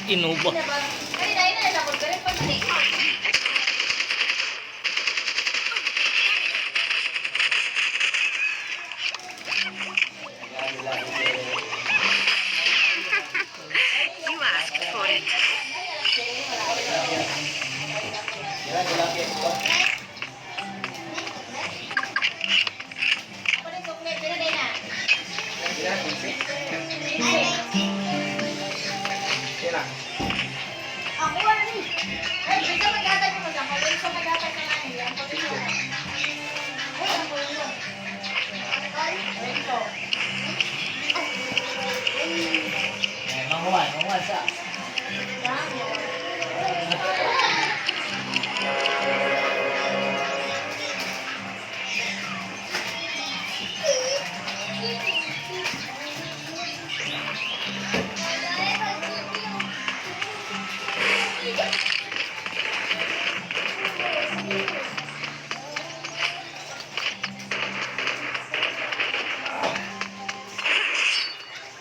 Inuba. Ay, dahil na ako. Pero pag You asked for it. Ako rin sukli, pero dahil na. Ako wala ni. Ay, bisa maghatag mo lang. Kung sa maghatag ka nga niya, ang pagkakas mo. Ay, ang pagkakas mo. Ay, ito. Eh, manguan, manguan sa.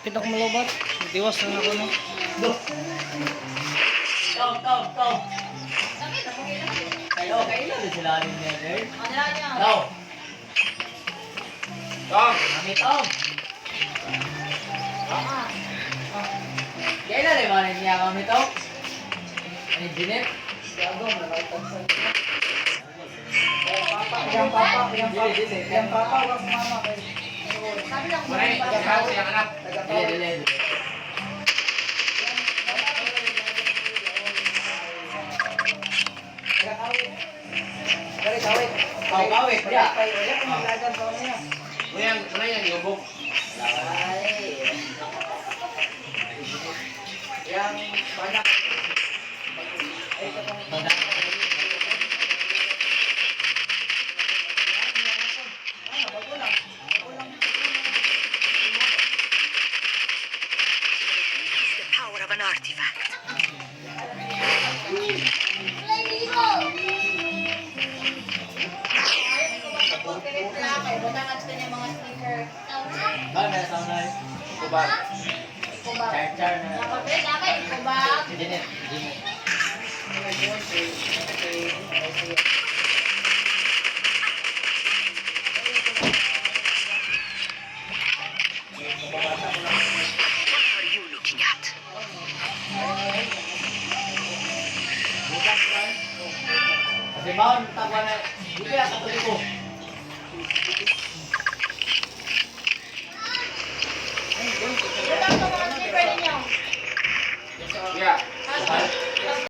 Kita ko malobat. Diwas na ako no. Go. Tom, Tom, Tom. Kayo, kayo na sila rin niya, sir. Ano lang niya? Tom. Tom! Mami, Tom. Kaya na rin ba niya, Mami, Tom? Ano, Jeanette? Gago, malakitag sa Papa, iyang papa, iyang papa, iyang papa, wag mama kay. Sabi lang, Muna, ikaw siyang anak. Dili, dili, dili. Taga-kawit. Dali, kawit. Oh, kawit, ya. Wala ko maglagan pa niya. Muna yung yubog. Ay. Yang panak. Ay, katong Ah, bago lang. Bago lang. It's the power of an artifact. Ba, may asawa na eh. Kubag. Char, char na. Si Jeanette, Jeanette. What are you looking at? Bukas man. Kasi maon, tagwa na. Di kaya katoliko. Yeah.